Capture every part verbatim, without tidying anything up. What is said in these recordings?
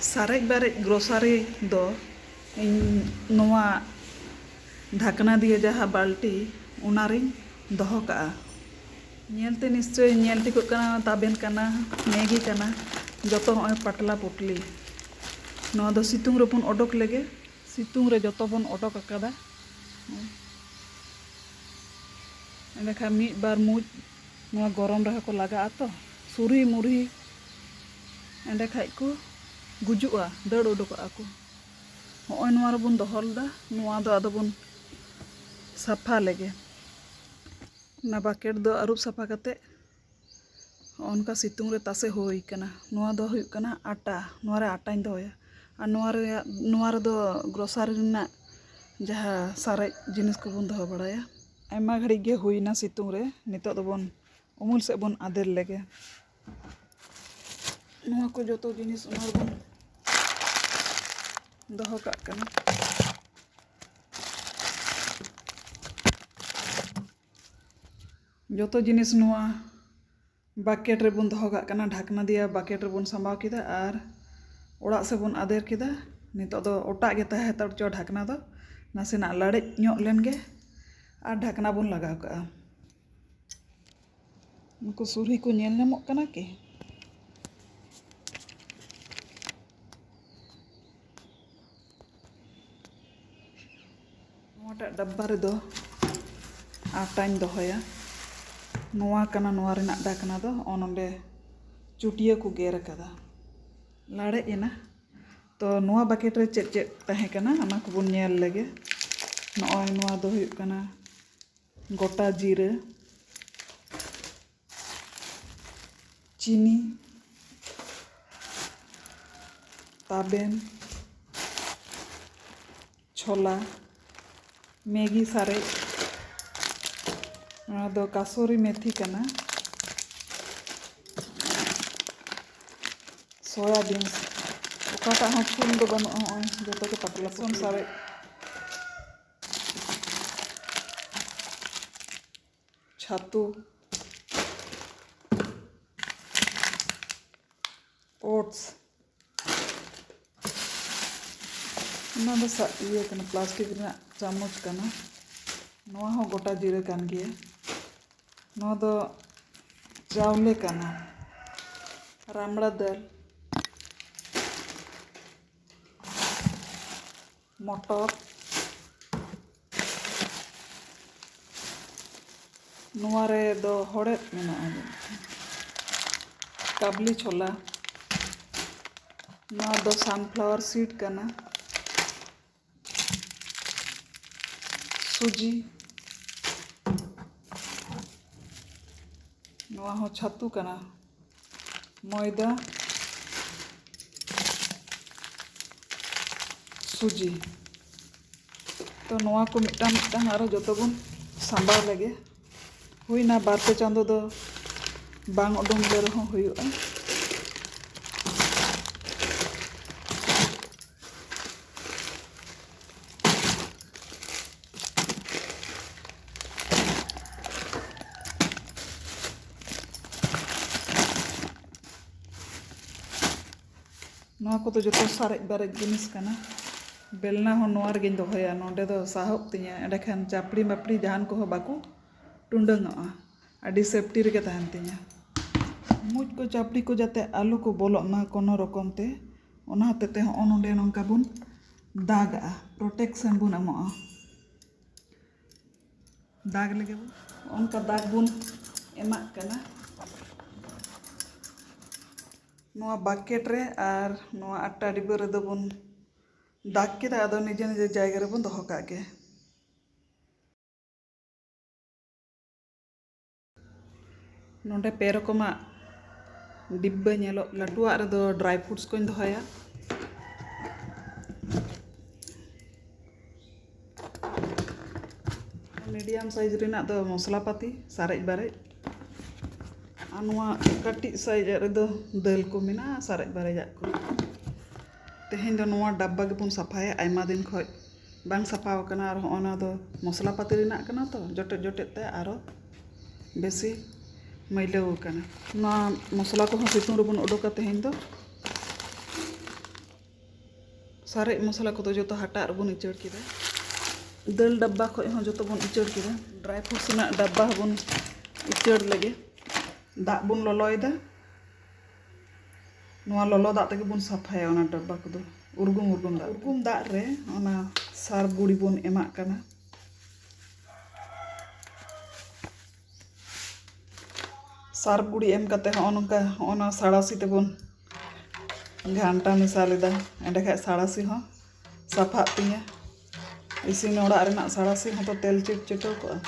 ᱥᱟᱨᱮᱡ ᱵᱟᱨᱮᱡ ᱜᱨᱳᱥᱟᱨᱤ ᱫᱚ ᱤᱧ ᱱᱚᱣᱟ ᱰᱷᱟᱠᱱᱟ ᱫᱤᱭᱮ ᱡᱟᱦᱟᱸ ᱵᱟᱹᱞᱴᱤ, ᱚᱱᱟ ᱨᱤᱧ ᱫᱚᱦᱚ ᱠᱟᱜᱼᱟ᱾ ᱧᱮᱞᱛᱮ ᱱᱤᱥᱪᱚᱭ ᱧᱮᱞ ᱴᱷᱤᱠᱚᱜ ᱠᱟᱱᱟ, ᱛᱟᱵᱮᱱ ᱠᱟᱱᱟ, ᱢᱮᱜᱤ ᱠᱟᱱᱟ, ᱡᱚᱛᱚ ᱦᱚᱸᱜᱼᱚᱭ ᱯᱟᱴᱞᱟ ᱯᱩᱴᱞᱤ᱾ ᱱᱚᱣᱟ ᱫᱚ ᱥᱤᱛᱩᱝ ᱨᱮᱵᱚᱱ ᱚᱰᱚᱠ ᱞᱮᱜᱮ᱾ ᱥᱤᱛᱩᱝ ᱨᱮ ᱡᱚᱛᱚ ᱵᱚᱱ ᱚᱰᱚᱠ ᱟᱠᱟᱫᱟ᱾ ᱮᱸᱰᱮᱠᱷᱟᱱ ᱢᱤᱫ ᱵᱟᱨ ᱢᱩᱡ ᱱᱚᱣᱟ ᱜᱚᱨᱚᱢ ᱨᱮᱦᱚᱸ ᱠᱚ ᱞᱟᱜᱟᱜᱼᱟ ᱛᱚ, ᱥᱩᱨᱦᱤ ᱢᱩᱨᱦᱤ, ᱮᱸᱰᱮᱠᱷᱟᱡ ᱠᱚ ᱜᱩᱡᱩᱜᱼᱟ, ᱫᱟᱹᱲ ᱩᱰᱩᱠᱚᱜᱼᱟ ᱠᱚ᱾ ᱦᱚᱸᱜᱼᱚᱭ ᱱᱚᱣᱟ ᱨᱮᱵᱚᱱ ᱫᱚᱦᱚ ᱞᱮᱫᱟ, ᱱᱚᱣᱟ ᱫᱚ ᱟᱫᱚ ᱵᱚᱱ ᱥᱟᱯᱷᱟ ᱞᱮᱜᱮ᱾ ᱚᱱᱟ ᱵᱟᱠᱮᱴ ᱫᱚ ᱟᱹᱨᱩᱵ ᱥᱟᱯᱷᱟ ᱠᱟᱛᱮ ᱦᱚᱸᱜᱼᱚ ᱱᱚᱝᱠᱟ ᱥᱤᱛᱩᱝ ᱨᱮ ᱛᱟᱥᱮ ᱦᱩᱭ ᱠᱟᱱᱟ᱾ ᱱᱚᱣᱟ ᱫᱚ ᱦᱩᱭᱩᱜ ᱠᱟᱱᱟ ᱟᱴᱟ, ᱱᱚᱣᱟ ᱨᱮ ᱟᱴᱟᱧ ᱫᱚᱦᱚᱭᱟ᱾ ᱟᱨ ᱱᱚᱣᱟ ᱨᱮᱭᱟᱜ, ᱱᱚᱣᱟ ᱨᱮᱫᱚ ᱜᱨᱳᱥᱟᱨᱤ ᱨᱮᱱᱟᱜ ᱡᱟᱦᱟᱸ ᱥᱟᱨᱮᱡ ᱡᱤᱱᱤᱥ ᱠᱚᱵᱚᱱ ᱫᱚᱦᱚ ᱵᱟᱲᱟᱭᱟ᱾ ᱟᱭᱢᱟ ᱜᱷᱟᱹᱲᱤᱡ ᱜᱮ ᱦᱩᱭᱱᱟ ᱥᱤᱛᱩᱝ ᱨᱮ, ᱱᱤᱛᱚᱜ ᱫᱚᱵᱚᱱ ᱩᱢᱩᱞ ᱥᱮᱫ ᱵᱚᱱ ᱟᱫᱮᱨ ᱞᱮᱜᱮ᱾ ᱱᱚᱣᱟ ᱠᱚ ᱡᱚᱛᱚ ᱡᱤᱱᱤᱥ ᱚᱱᱟ ᱨᱮᱵᱚᱱ ᱫᱚᱦᱚ ᱠᱟᱜ ᱠᱟᱱᱟ᱾ ᱡᱚᱛᱚ ᱡᱤᱱᱤᱥ ᱱᱚᱣᱟ ᱵᱟᱠᱮᱴ ᱨᱮᱵᱚᱱ ᱫᱚᱦᱚ ᱠᱟᱜ ᱠᱟᱱᱟ, ᱰᱷᱟᱠᱱᱟ ᱫᱤᱭᱟ ᱵᱟᱠᱮᱴ ᱨᱮᱵᱚᱱ ᱥᱟᱢᱵᱟᱣ ᱠᱮᱫᱟ ᱟᱨ ᱚᱲᱟᱜ ᱥᱮᱫ ᱵᱚᱱ ᱟᱫᱮᱨ ᱠᱮᱫᱟ᱾ ᱱᱤᱛᱚᱜ ᱫᱚ ᱚᱴᱟᱜ ᱜᱮ ᱛᱟᱦᱮᱸ ᱦᱟᱛᱟᱲ ᱦᱚᱪᱚ ᱰᱷᱟᱠᱱᱟ ᱫᱚ, ᱱᱟᱥᱮᱱᱟᱜ ᱞᱟᱲᱮᱡ ᱧᱚᱜ ᱞᱮᱱ ᱜᱮ ᱟᱨ ᱰᱷᱟᱠᱱᱟ ᱵᱚᱱ ᱞᱟᱜᱟᱣ ᱠᱟᱜᱼᱟ᱾ ᱱᱩᱠᱩ ᱥᱩᱨᱦᱤ ᱠᱚ ᱧᱮᱞ ᱧᱟᱢᱚᱜ ᱠᱟᱱᱟ ᱠᱤ? ᱱᱚᱣᱟᱴᱟᱜ ᱰᱟᱵᱵᱟ ᱨᱮᱫᱚ ᱟᱴᱟᱧ ᱫᱚᱦᱚᱭᱟ᱾ ᱱᱚᱣᱟ ᱠᱟᱱᱟ ᱱᱚᱣᱟ ᱨᱮᱱᱟᱜ ᱰᱷᱟᱠᱱᱟ ᱫᱚ᱾ ᱦᱚᱸᱜᱼᱚ ᱱᱚᱰᱮ ᱪᱩᱴᱭᱟᱹ ᱠᱚ ᱜᱮᱨ ᱟᱠᱟᱫᱟ, ᱞᱟᱲᱮᱡ ᱮᱱᱟ᱾ ᱛᱚ ᱱᱚᱣᱟ ᱵᱟᱠᱮᱴ ᱨᱮ ᱪᱮᱫ ᱪᱮᱫ ᱛᱟᱦᱮᱸ ᱠᱟᱱᱟ, ᱚᱱᱟ ᱠᱚᱵᱚᱱ ᱧᱮᱞ ᱞᱮᱜᱮ᱾ ᱱᱚᱜᱼᱚᱭ ᱱᱚᱣᱟ ᱫᱚ ᱦᱩᱭᱩᱜ ᱠᱟᱱᱟ ᱜᱚᱴᱟ ᱡᱤᱨᱟᱹ, ᱪᱤᱱᱤ, ᱛᱟᱵᱮᱱ, ᱪᱷᱳᱞᱟ, ᱢᱮᱜᱤ ᱥᱟᱨᱮᱡ, ᱱᱚᱣᱟ ᱫᱚ ᱠᱟᱥᱩᱨᱤ ᱢᱮᱛᱷᱤ ᱠᱟᱱᱟ, ᱥᱚᱭᱟ ᱵᱤᱱᱥ, ᱚᱠᱟᱴᱟᱜ ᱦᱚᱸ ᱯᱷᱩᱞ ᱫᱚ ᱵᱟᱹᱱᱩᱜᱼᱟ, ᱦᱚᱸᱜᱼᱚᱭ ᱡᱚᱛᱚ ᱜᱮ ᱯᱟᱛᱞᱟ ᱯᱟᱛᱞᱟ ᱥᱟᱨᱮᱡ, ᱪᱷᱟᱛᱩ, ᱳᱴᱥ, ᱚᱱᱟ ᱫᱚ ᱥᱟ-, ᱤᱭᱟᱹ ᱠᱟᱱᱟ, ᱯᱞᱟᱥᱴᱤᱠ ᱨᱮᱱᱟᱜ ᱪᱟᱢᱚᱪ ᱠᱟᱱᱟ᱾ ᱱᱚᱣᱟ ᱦᱚᱸ ᱜᱚᱴᱟ ᱡᱤᱨᱟᱹ ᱠᱟᱱ ᱜᱮᱭᱟ᱾ ᱱᱚᱣᱟ ᱫᱚ ᱪᱟᱣᱞᱮ ᱠᱟᱱᱟ, ᱨᱟᱢᱲᱟ ᱫᱟᱹᱞ, ᱢᱚᱴᱚᱨ, ᱱᱚᱣᱟ ᱨᱮᱫᱚ ᱦᱚᱲᱮᱫ ᱢᱮᱱᱟᱜᱼᱟ, ᱠᱟᱵᱞᱤ ᱪᱷᱳᱞᱟ, ᱱᱚᱣᱟ ᱫᱚ sunflower seed ᱠᱟᱱᱟ, ᱥᱩᱡᱤ, ᱱᱚᱣᱟ ᱦᱚᱸ ᱪᱷᱟᱛᱩ ᱠᱟᱱᱟ, ᱢᱚᱭᱫᱟ, ᱥᱩᱡᱤ᱾ ᱛᱚ ᱱᱚᱣᱟ ᱠᱚ ᱢᱤᱫᱴᱟᱝ ᱢᱤᱫᱴᱟᱝ ᱟᱨᱚ ᱡᱚᱛᱚ ᱵᱚᱱ ᱥᱟᱢᱵᱟᱣ ᱞᱮᱜᱮ᱾ ᱦᱩᱭᱱᱟ ᱵᱟᱨ ᱯᱮ ᱪᱟᱸᱫᱚ ᱫᱚ ᱵᱟᱝ ᱩᱰᱩᱝ ᱞᱮ ᱨᱮᱦᱚᱸ ᱦᱩᱭᱩᱜᱼᱟ᱾ ᱱᱚᱣᱟ ᱠᱚᱫᱚ ᱡᱚᱛᱚ ᱥᱟᱨᱮᱡ ᱵᱟᱨᱮᱡ ᱡᱤᱱᱤᱥ ᱠᱟᱱᱟ᱾ ᱵᱮᱞᱱᱟ ᱦᱚᱸ ᱱᱚᱣᱟ ᱨᱮᱜᱮᱧ ᱫᱚᱦᱚᱭᱟ, ᱱᱚᱸᱰᱮ ᱫᱚ ᱥᱟᱦᱚᱵ ᱛᱤᱧᱟᱹ, ᱮᱸᱰᱮᱠᱷᱟᱱ ᱪᱟᱯᱲᱤ ᱢᱟᱯᱲᱤ ᱡᱟᱦᱟᱱ ᱠᱚᱦᱚᱸ ᱵᱟᱠᱚ ᱴᱩᱸᱰᱟᱹᱝᱚᱜᱼᱟ, ᱟᱹᱰᱤ ᱥᱮᱯᱴᱤ ᱨᱮᱜᱮ ᱛᱟᱦᱮᱱ ᱛᱤᱧᱟᱹ᱾ ᱢᱩᱡ ᱠᱚ ᱪᱟᱯᱲᱤ ᱠᱚ ᱡᱟᱛᱮ ᱟᱞᱚ ᱠᱚ ᱵᱚᱞᱚᱜ ᱢᱟ ᱠᱳᱱᱳ ᱨᱚᱠᱚᱢ ᱛᱮ, ᱚᱱᱟ ᱦᱚᱛᱮᱡ ᱛᱮ ᱦᱚᱸᱜᱼᱚ ᱱᱚᱸᱰᱮ ᱱᱚᱝᱠᱟ ᱵᱚᱱ ᱫᱟᱜᱟᱜᱼᱟ, ᱯᱨᱚᱴᱮᱠᱥᱚᱱ ᱵᱚᱱ ᱮᱢᱚᱜᱼᱟ᱾ ᱫᱟᱜᱽ ᱞᱮᱜᱮ ᱵᱚᱱ, ᱚᱱᱠᱟ ᱫᱟᱜᱽ ᱵᱚᱱ ᱮᱢᱟᱜ ᱠᱟᱱᱟ᱾ ᱱᱚᱣᱟ ᱵᱟᱠᱮᱴ ᱨᱮ ᱟᱨ ᱱᱚᱣᱟ ᱟᱴᱟ ᱰᱤᱵᱟᱹ ᱨᱮᱫᱚ ᱵᱚᱱ ᱫᱟᱜᱽ ᱠᱮᱫᱟ, ᱟᱫᱚ ᱱᱤᱡᱮ ᱱᱤᱡᱮ ᱡᱟᱭᱜᱟ ᱨᱮᱵᱚᱱ ᱫᱚᱦᱚ ᱠᱟᱜ ᱜᱮ᱾ ᱱᱚᱰᱮ ᱯᱮ ᱨᱚᱠᱚᱢᱟᱜ ᱰᱤᱵᱵᱟᱹ ᱧᱮᱞᱚᱜ, ᱞᱟᱹᱴᱩᱣᱟᱜ ᱨᱮᱫᱚ ᱰᱨᱟᱭ ᱯᱷᱨᱩᱴᱥ ᱠᱚᱧ ᱫᱚᱦᱚᱭᱟ᱾ ᱢᱤᱰᱤᱭᱟᱢ ᱥᱟᱭᱤᱡᱽ ᱨᱮᱱᱟᱜ ᱫᱚ ᱢᱚᱥᱞᱟ ᱯᱟᱹᱛᱤ ᱥᱟᱨᱮᱡ ᱵᱟᱨᱮᱡ, ᱟᱨ ᱱᱚᱣᱟ ᱠᱟᱹᱴᱤᱡ ᱥᱟᱭᱤᱡᱽ ᱨᱮᱫᱚ ᱫᱟᱹᱞ ᱠᱚ ᱢᱮᱱᱟᱜᱼᱟ ᱥᱟᱨᱮᱡ ᱵᱟᱨᱮᱡᱟᱜ ᱠᱚ᱾ ᱛᱮᱦᱮᱧ ᱫᱚ ᱱᱚᱣᱟ ᱰᱟᱵᱵᱟ ᱜᱮᱵᱚᱱ ᱥᱟᱯᱷᱟᱭᱟ, ᱟᱭᱢᱟ ᱫᱤᱱ ᱠᱷᱚᱡ ᱵᱟᱝ ᱥᱟᱯᱷᱟ ᱟᱠᱟᱱᱟ᱾ ᱟᱨ ᱦᱚᱸᱜᱼᱚ ᱱᱚᱣᱟ ᱫᱚ ᱢᱚᱥᱞᱟ ᱯᱟᱹᱛᱤ ᱨᱮᱱᱟᱜ ᱠᱟᱱᱟ ᱛᱚ, ᱡᱚᱴᱮᱫ ᱡᱚᱴᱮᱫ ᱛᱮ ᱟᱨᱚ ᱵᱮᱥᱤ ᱢᱟᱹᱭᱞᱟᱹᱣ ᱟᱠᱟᱱᱟ᱾ ᱱᱚᱣᱟ ᱢᱚᱥᱞᱟ ᱠᱚᱦᱚᱸ ᱥᱤᱛᱩᱝ ᱨᱮᱵᱚᱱ ᱚᱰᱚᱠᱟ ᱛᱮᱦᱮᱧ ᱫᱚ᱾ ᱥᱟᱨᱮᱡ ᱢᱚᱥᱞᱟ ᱠᱚᱫᱚ ᱡᱚᱛᱚ ᱦᱟᱴᱟᱜ ᱨᱮᱵᱚᱱ ᱩᱪᱟᱹᱲ ᱠᱮᱫᱟ᱾ ᱫᱟᱹᱞ ᱰᱟᱵᱵᱟ ᱠᱷᱚᱡ ᱦᱚᱸ ᱡᱚᱛᱚ ᱵᱚᱱ ᱩᱪᱟᱹᱲ ᱠᱮᱫᱟ᱾ ᱰᱨᱟᱭ ᱯᱷᱨᱩᱴᱥ ᱨᱮᱱᱟᱜ ᱰᱟᱵᱵᱟ ᱦᱚᱸᱵᱚᱱ ᱩᱪᱟᱹᱲ ᱞᱮᱜᱮ᱾ ᱫᱟᱜ ᱵᱚᱱ ᱞᱚᱞᱚᱭᱮᱫᱟ᱾ ᱱᱚᱣᱟ ᱞᱚᱞᱚ ᱫᱟᱜ ᱛᱮᱜᱮ ᱵᱚᱱ ᱥᱟᱯᱷᱟᱭᱟ ᱚᱱᱟ ᱰᱟᱵᱵᱟ ᱠᱚᱫᱚ᱾ ᱩᱨᱜᱩᱢ ᱩᱨᱜᱩᱢ ᱫᱟᱜ, ᱩᱨᱜᱩᱢ ᱫᱟᱜ ᱨᱮ ᱚᱱᱟ ᱥᱟᱨᱯ ᱜᱩᱲᱤ ᱵᱚᱱ ᱮᱢᱟᱜ ᱠᱟᱱᱟ᱾ ᱥᱟᱨᱯ ᱜᱩᱲᱤ ᱮᱢ ᱠᱟᱛᱮ ᱦᱚᱸᱜᱼᱚ ᱱᱚᱝᱠᱟ, ᱦᱚᱸᱜᱼᱚ ᱱᱚᱣᱟ ᱥᱟᱲᱟᱥᱤ ᱛᱮᱵᱚᱱ ᱜᱷᱟᱱᱴᱟ ᱢᱮᱥᱟ ᱞᱮᱫᱟ᱾ ᱮᱸᱰᱮᱠᱷᱟᱡ ᱥᱟᱲᱟᱥᱤ ᱦᱚᱸ ᱥᱟᱯᱷᱟᱜ ᱛᱤᱧᱟᱹ᱾ ᱤᱥᱤᱱ ᱚᱲᱟᱜ ᱨᱮᱱᱟᱜ ᱥᱟᱲᱟᱥᱤ ᱦᱚᱸᱛᱚ ᱛᱮᱞ ᱪᱤᱴ ᱪᱤᱴᱟᱹᱣ ᱠᱚᱜᱼᱟ᱾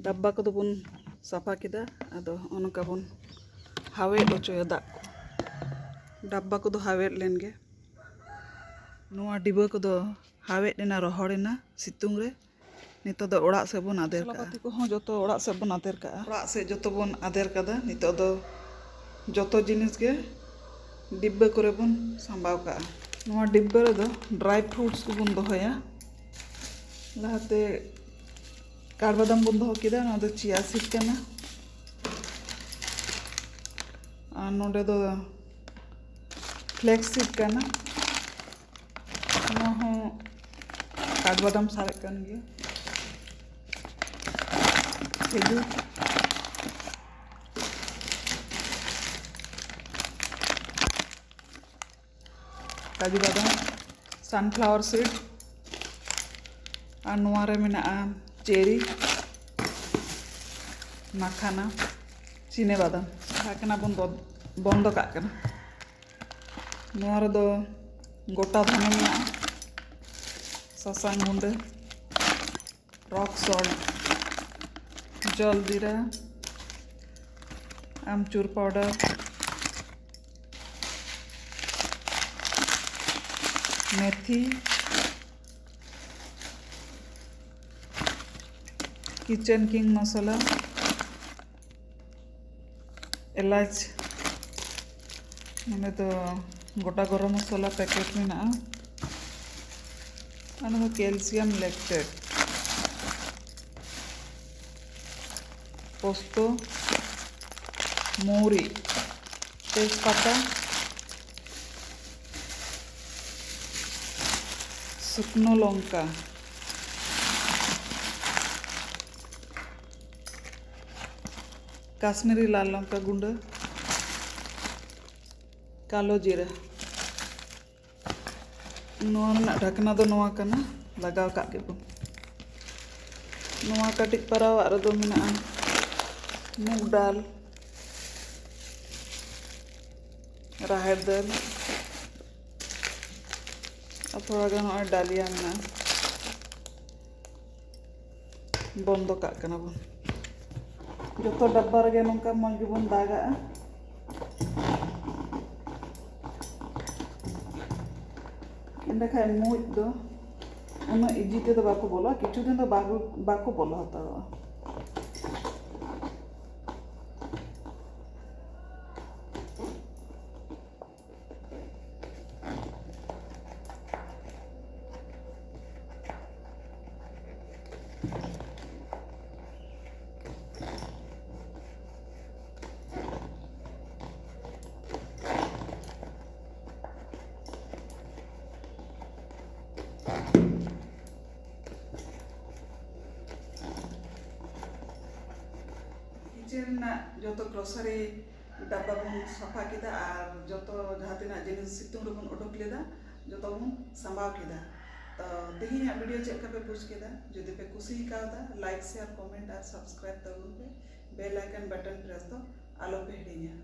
ᱰᱟᱵᱵᱟ ᱠᱚᱫᱚ ᱵᱚᱱ ᱥᱟᱯᱷᱟ ᱠᱮᱫᱟ᱾ ᱟᱫᱚ ᱦᱚᱸᱜᱼᱚ ᱱᱚᱝᱠᱟ ᱵᱚᱱ ᱦᱟᱣᱮᱫ ᱦᱚᱪᱚᱭᱟ ᱫᱟᱜ ᱠᱚ᱾ ᱰᱟᱵᱵᱟ ᱠᱚᱫᱚ ᱦᱟᱣᱮᱫ ᱞᱮᱱ ᱜᱮ᱾ ᱱᱚᱣᱟ ᱰᱤᱵᱟᱹ ᱠᱚᱫᱚ ᱦᱟᱣᱮᱫ ᱮᱱᱟ, ᱨᱚᱦᱚᱲ ᱮᱱᱟ ᱥᱤᱛᱩᱝ ᱨᱮ᱾ ᱱᱤᱛᱚᱜ ᱫᱚ ᱚᱲᱟᱜ ᱥᱮᱫ ᱵᱚᱱ ᱟᱫᱮᱨ ᱠᱟᱜᱼᱟ᱾ ᱢᱚᱥᱞᱟ ᱯᱟᱹᱛᱤ ᱠᱚᱦᱚᱸ ᱡᱚᱛᱚ ᱚᱲᱟᱜ ᱥᱮᱫ ᱵᱚᱱ ᱟᱫᱮᱨ ᱠᱟᱜᱼᱟ᱾ ᱚᱲᱟᱜ ᱥᱮᱫ ᱡᱚᱛᱚ ᱵᱚᱱ ᱟᱫᱮᱨ ᱠᱟᱫᱟ᱾ ᱱᱤᱛᱚᱜ ᱫᱚ ᱡᱚᱛᱚ ᱡᱤᱱᱤᱥ ᱜᱮ ᱰᱤᱵᱟᱹ ᱠᱚᱨᱮ ᱵᱚᱱ ᱥᱟᱸᱵᱟᱣ ᱠᱟᱜᱼᱟ᱾ ᱱᱚᱣᱟ ᱰᱤᱵᱟᱹ ᱨᱮᱫᱚ ᱰᱨᱟᱭ ᱯᱷᱨᱩᱴᱥ ᱠᱚᱵᱚᱱ ᱫᱚᱦᱚᱭᱟ᱾ ᱞᱟᱦᱟᱛᱮ ᱠᱟᱨᱵᱟᱫᱟᱢ ᱵᱚᱱ ᱫᱚᱦᱚ ᱠᱮᱫᱟ, ᱱᱚᱣᱟ ᱫᱚ ᱪᱤᱭᱟ ᱥᱤᱰ ᱠᱟᱱᱟ᱾ ᱟᱨ ᱱᱚᱰᱮ ᱫᱚ ᱯᱷᱞᱮᱠᱥ ᱥᱤᱰ ᱠᱟᱱᱟ᱾ ᱱᱚᱣᱟ ᱦᱚᱸ ᱠᱟᱴᱵᱟᱫᱟᱢ ᱥᱟᱨᱮᱡ ᱠᱟᱱ ᱜᱮᱭᱟ᱾ ᱠᱷᱮᱡᱩᱨ, ᱠᱟᱡᱩ ᱵᱟᱫᱟᱢ, ᱥᱟᱱᱯᱷᱞᱟᱣᱟᱨ ᱥᱤᱰ, ᱟᱨ ᱱᱚᱣᱟ ᱨᱮ ᱢᱮᱱᱟᱜᱼᱟ ᱪᱮᱨᱤ᱾ ᱢᱟᱠᱷᱟᱱᱟ, ᱪᱤᱱᱮ ᱵᱟᱫᱟᱢ᱾ ᱰᱷᱟᱠᱱᱟ ᱵᱚᱱ ᱵᱚᱫ-, ᱵᱚᱱᱫᱚ ᱠᱟᱜ ᱠᱟᱱᱟ᱾ ᱱᱚᱣᱟ ᱨᱮᱫᱚ ᱜᱚᱴᱟ ᱫᱷᱚᱱᱮ ᱢᱮᱱᱟᱜᱼᱟ, ᱥᱟᱥᱟᱝ ᱜᱩᱸᱰᱟᱹ, rock salt, ᱡᱚᱞ ᱡᱤᱨᱟ, ᱟᱢᱪᱩᱨ powder, ᱢᱮᱛᱷᱤ, kitchen king ᱢᱚᱥᱞᱟ, ᱮᱞᱟᱪ, ᱱᱚᱸᱰᱮ ᱫᱚ ᱜᱚᱴᱟ ᱜᱚᱨᱚᱢ ᱢᱚᱥᱞᱟ packet ᱢᱮᱱᱟᱜᱼᱟ᱾ ᱚᱱᱟ ᱫᱚ calcium lactate, ᱯᱳᱥᱛᱚ, ᱢᱚᱣᱨᱤ, ᱛᱮᱡᱽᱯᱟᱛᱟ, ᱥᱩᱠᱱᱳ ᱞᱚᱝᱠᱟ, ᱠᱟᱥᱢᱤᱨᱤ ᱞᱟᱞ ᱞᱚᱝᱠᱟ ᱜᱩᱸᱰᱟᱹ, ᱠᱟᱞᱳ ᱡᱤᱨᱟᱹ᱾ ᱱᱚᱣᱟ ᱨᱮᱱᱟᱜ ᱰᱷᱟᱠᱱᱟ ᱫᱚ ᱱᱚᱣᱟ ᱠᱟᱱᱟ, ᱞᱟᱜᱟᱣ ᱠᱟᱜ ᱜᱮᱵᱚᱱ᱾ ᱱᱚᱣᱟ ᱠᱟᱹᱴᱤᱡ ᱯᱟᱨᱟᱣᱟᱜ ᱨᱮᱫᱚ ᱢᱮᱱᱟᱜᱼᱟ ᱢᱩᱜᱽ ᱰᱟᱞ, ᱨᱟᱦᱮᱲ ᱫᱟᱹᱞ, ᱟᱨ ᱛᱷᱚᱲᱟ ᱜᱟᱱ ᱱᱚᱜᱼᱚᱭ ᱰᱟᱞᱤᱭᱟ ᱢᱮᱱᱟᱜᱼᱟ᱾ ᱵᱚᱱᱫᱚ ᱠᱟᱜ ᱠᱟᱱᱟ ᱵᱚᱱ᱾ ᱡᱚᱛᱚ ᱰᱟᱵᱵᱟ ᱨᱮᱜᱮ ᱱᱚᱝᱠᱟ ᱢᱚᱡᱽ ᱜᱮᱵᱚᱱ ᱫᱟᱜᱟᱜᱼᱟ᱾ ᱮᱸᱰᱮᱠᱷᱟᱡ ᱢᱩᱡ ᱫᱚ ᱩᱱᱟᱹᱜ easy ᱛᱮᱫᱚ ᱵᱟᱠᱚ ᱵᱚᱞᱚᱜᱼᱟ, ᱠᱤᱪᱷᱩ ᱫᱤᱱ ᱫᱚ ᱵᱟᱠᱚ, ᱵᱟᱠᱚ ᱵᱚᱞᱚ ᱦᱟᱛᱟᱲᱚᱜᱼᱟ᱾ Kitchen ᱨᱮᱱᱟᱜ ᱡᱚᱛᱚ grocery ᱰᱟᱵᱵᱟ ᱵᱚᱱ ᱥᱟᱯᱷᱟ ᱠᱮᱫᱟ ᱟᱨ ᱡᱚᱛᱚ ᱡᱟᱦᱟᱸ ᱛᱤᱱᱟᱹᱜ ᱡᱤᱱᱤᱥ ᱥᱤᱛᱩᱝ ᱨᱮᱵᱚᱱ ᱚᱰᱚᱠ ᱞᱮᱫᱟ, ᱡᱚᱛᱚ ᱵᱚᱱ ᱥᱟᱢᱵᱟᱣ ᱠᱮᱫᱟ᱾ ᱛᱮᱦᱮᱧᱟᱜ ᱵᱷᱤᱰᱤᱭᱳ ᱪᱮᱫ ᱞᱮᱠᱟ ᱯᱮ ᱵᱩᱡᱽ ᱠᱮᱫᱟ? ᱡᱩᱫᱤ ᱯᱮ ᱠᱩᱥᱤ ᱠᱟᱣᱫᱟ, ᱞᱟᱭᱤᱠ, ᱥᱮᱭᱟᱨ, ᱠᱚᱢᱮᱱᱴ ᱟᱨ ᱥᱟᱵᱥᱠᱨᱟᱭᱤᱵ ᱛᱟᱵᱚᱱ ᱯᱮ᱾ ᱵᱮᱞ ᱟᱭᱠᱚᱱ ᱵᱟᱴᱚᱱ ᱯᱨᱮᱥ ᱫᱚ ᱟᱞᱚ ᱯᱮ ᱦᱤᱲᱤᱧᱟ᱾